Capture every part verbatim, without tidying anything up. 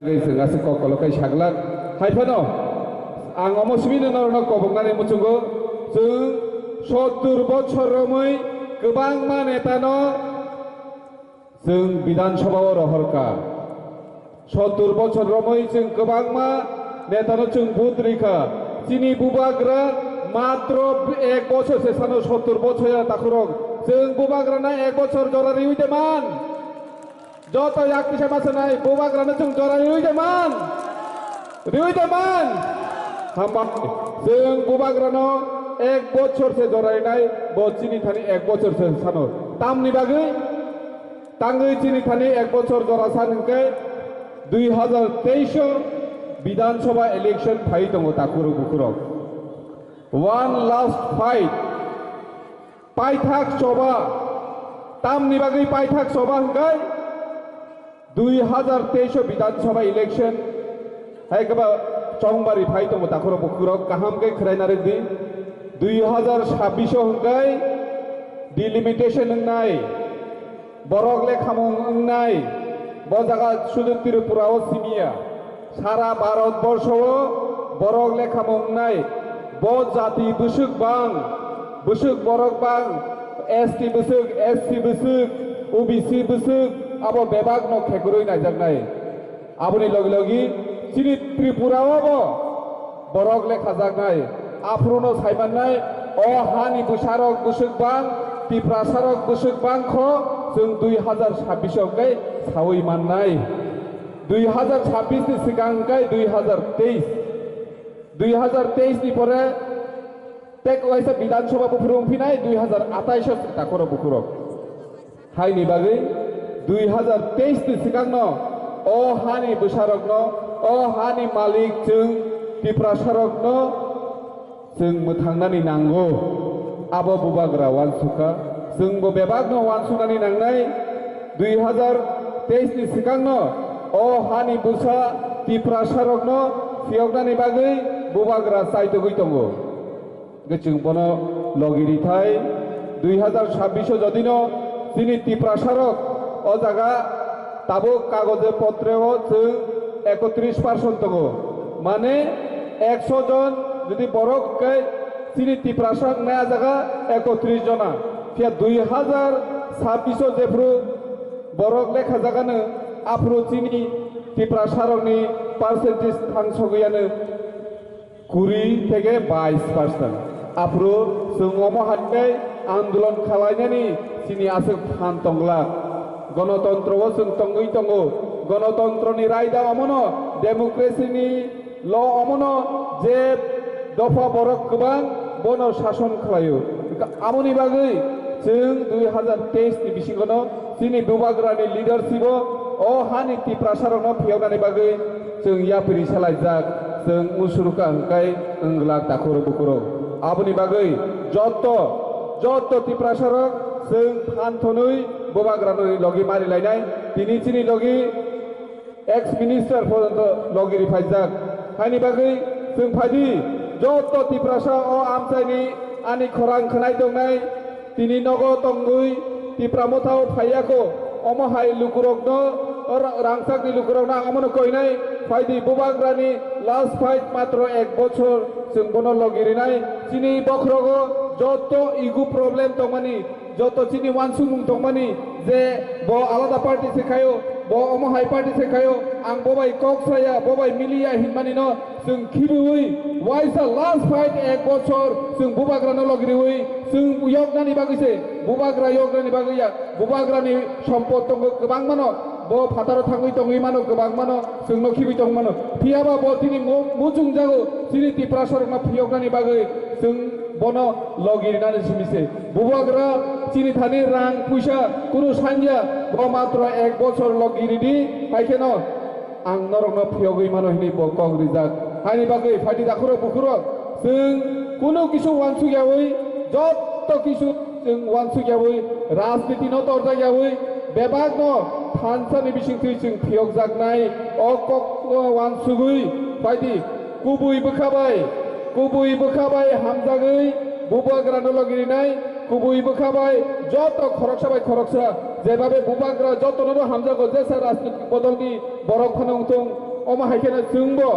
Chwng aswk kok kolok khai saglak. Hai phano ang omo simi norokno koboknani muchungo, chwng sottur bochor romwi kwbangma netano chwng Bidhan Sabha o rohorkha. Sottur bochor romwi chwng kwbangma netano chwng vote rikha. Chini bubagra matro ek bochor se sano sottur bochor ya takhurok. Chwng bubagrano ek bochor jora riwi de man. Joto yak kisa masa nai, bubagrano chwng jora riwi de man. Riwi de man. Hamba, chwng bubagrano ek bochor se jora rinai, bo chini thani ek bochor se sano. Tamni bagwi? Tangwi chini thani ek bochor jora san hwnkhe dui hazar teis o Bidhan Sabha election phai tongo takhurok bukhurok. One last fight. Paithak choba. Tamni bagwi paithak choba hwnkhe dui hazar teis o Bidhan Sabha election hai khe ba chongbari phai tongo takhurok bukhurok kaham khe khwraina rwdi. Dui hazar sabbish o hwnkhe delimitation wngnai. Borok lekhamung wngnai, bo jaga sudu Tripura o simiya. Sara Bharat borsho o borok lekhamung wngnai, bo jati bwswk bang, bwswk borok bang, S T bwswk, S C bwswk, O B C bwswk, abo bebak no khekurwi naijaknai. Aboni logi logi chini Tripura o bo borok lekhajaknai, aphuru no saimannai, o hani bwsarok bwswk bang, Tiprasarok bwswk bang kho, chwng dui hazar sabbish o khe sawi mannai. Dui hazar sabbish ni swkang khe dui hazar teis. Dui hazar teis ni pore tek waisa Bidhan Sabha buphuru wngphinai dui hazar atais o takhoro bukhurok. Haini bagwi dui hazar teis ni swkangno o hani bwsarokno, o hani malik chwng Tiprasarokno chwng mwthangnani nango. Abo bubagra uansukha, chwngbo bebakno uansuknani nangnai. Dui hazar teis ni swkangno o hani bwsa Tiprasarokno phiyoknani bagwi bubagra chaitogwi tongo. Hwnkhe chwng bono logi rithai, dui hazar sabbish o jodino chini Tiprasarok o jaga tabuk kagoje potre o chwng ekotris percent tongo. Mane ekso jon jodi borok khe chini Tiprasa wngnai a jaga ekotris jona. Phiya dui hazar sabbish o jephru borok lekha jagano aphuru chini Tiprasarokni percentage thangsogwi ano. Kuri theke bais percent. Aphuru chwng omo hai khe andolon khalainani chini aswk phan tongla. Gonotontro o chwng tongwi tongo. Gonotontroni raida omono, democracy ni law omono je dopha borok kwbang bono sason khlaio. Aboni bagwi chwng dui hazar teis ni bisingono chini bubagrani leadership o, o hani Tiprasarokno phiyoknani bagwi chwng yapri salaijak, chwng musurukha hwnkhe wngwlak takhurok bukhurok. Aboni bagwi jotto, jotto Tiprasarok chwng phan thwnwi bubagrani logi mari lainai. Tini chini logi ex minister porjonto logi riphaijak. Haini bagwi chwng phaidi, jotto Tiprasa o amchaini ani khorang khwnai tongnai, tini nogo tongwi Tipra Motha o phaiya kho, omo hai lukurokno, ra-, rangchakni lukurokno ang omono koinai, phaidi bubagrani last fight matro ek bochor chwng bono logi rinai, chini bokhorogo jotto ego problem tongmani, joto chini uansukmung tongmani je bo alada party se khaio, bo omo hai party se khaio, ang bo bai kok saya, bo bai miliya hinmani no chwng khibiwi waisa last fight ek bochor chwng bubagra no logi riwi chwng yoknani bagwi se, bubagra yoknani bagwi ya, bubagra ni sompot tongo kwbang mano, bo phataro thangwi tongwi mano kwbang mano, chwng no khibi tong mano, phiyaba bo tini mu-, muchung jago chini Tiprasa rok no phiyoknani bagwi chwng bono logi rinani simi se. Bubagra chini thani rang puisa kunu sanya, bo matro ek bochor logi ridi, hai kheno ang norokno phiyogwi mano hinwi bo kok rijak. Haini bagwi phaidi dakhurok bukhurok chwng kunu kisu uansuk yawi, jotto kisu chwng uansuk yawi, rajniti no torjak yawi, bebak no thansa ni bisingtwi chwng phiyokjaknai o kok no uansugwi phaidi. Kubui bwkha bai, kubui bwkha bai hamjagwi bubagra no logi rinai, kubui bwkha bai joto khoroksa bai khoroksa, jebabe bubagra joto no hamjago, jesa rajnitik bodol ni borok phano wngthung, Omo hai kheno chwngbo,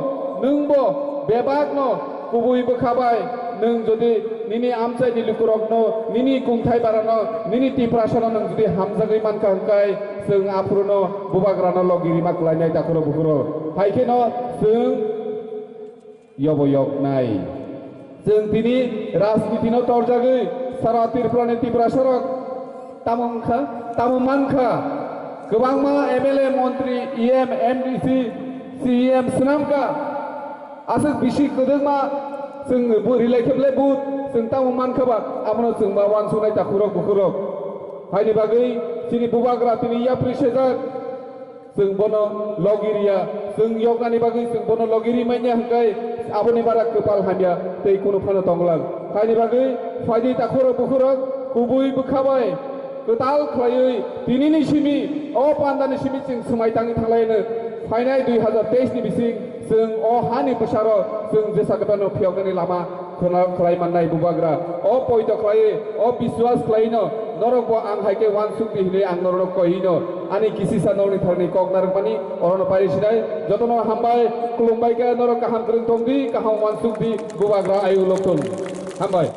nwngbo bebakno kubui bwkha bai nwng jodi nini amchaini lukurokno, nini kungthai barano, nini Tiprasano nwng jodi hamjagwi mankha hwnkhe, chwng aphuru no bubagrano logi rima kwlainai takhuro bukhuro. Hai kheno chwng yobo yoknai. Chwng tini rajniti no torjagwi sara Tripura ni Tiprasa rok tamo wngkha, tamo mankha. Kwbangma M L A, montri, E M, M D C, C E M swnamkha. Aswk bisi kwdwkma chwng bo rilai kheble but chwng tamo mankha ba, abono chwng ba wansuknai takhurok bukhurok. Haini bagwi chini bubagra tini yapri sejak. Chwng bono logi riya, chwng yoknani bagwi chwng bono logi rimanya hwnkhe aboni bara kwpal hamya tei kunu phano tonglang. Haini bagwi phaidi takhurok bukhurok kubui bwkha bai kwtal khlaiwi tinini simi, o pandani simi chwng swmai tangwi thanglaino. Phainai dui hazar teis ni bising chwng o hani bwsaro chwng jesa kwtalno phiyoknani lama khwna khlai mannai bubagra. O poito khlai, o biswas khlaino norokbo ang hai khe wansuk di hinwi ang norokno koi hino. Ani kisisa norokni tharni kok narwkmani orono pai sinai. Jotono hambai, khulumbai khe norok kaham kwrwng tong di, kaham wansuk di, bubagra ayu lok thung. Hambai.